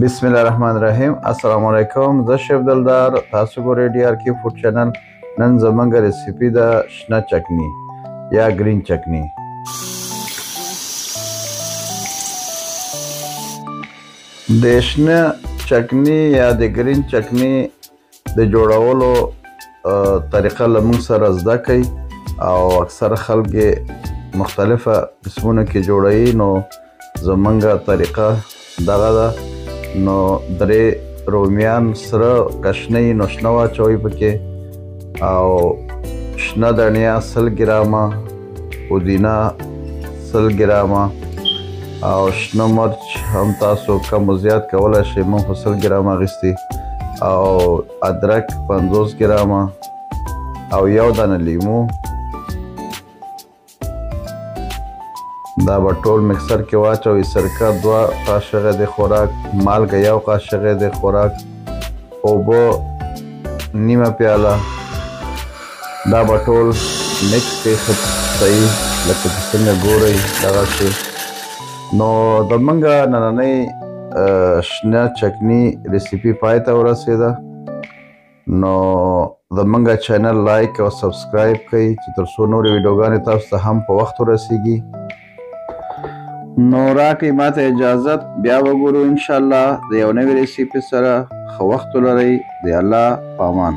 بسم الله الرحمن الرحیم. السلام علیکم، زه شیف دلدار، تاسو ګورئ ډي آر کې فوډ چینل. نن زمونږ ریسیپي ده شنه چکني یا ګرین چکني. د شنه چکني یا د ګرین چکني د جوړولو طریقه له موږ سره زده کړئ، او اکثر خلک یې مختلفه قسمونو کې جوړوي. نو زمونږ طریقه دغه ده. نو 3 رومیان سره کشنۍ، نو شنه واچوئ پکې، او شنه دڼیا 100 ګرامه، پودینه 100 ګرامه، او شنه مرچ هم تاسو کم و زیات کولی شئ، موږ خو 100 ګرامه اخیستي، او ادرک 50 ګرامه، او 1 دانه لیمو. دا به ټول مکسر کې واچوئ. سرکه 2 قاشقه د خوراک، مالګه 1 قاشقه د خوراک، اوبه نیمه پیاله. دا به ټول مکس کړئ ښه صحیح، لکه چې څنګه ګورئ دغسې. نو زمونږ نننۍ شنه چکني ریسیپي پای ته ورسېده. نو زمونږ چینل لایک او سبسکرایب کړئ چې تر څو نورې ویډیوګانې تاسو ته هم په وخت ورسیږي. نو راکړئ ماته اجازت، بیا وګورو انشاءالله د یو نوې ریسیپي سره. ښه وخت ولرئ، د الله په امان.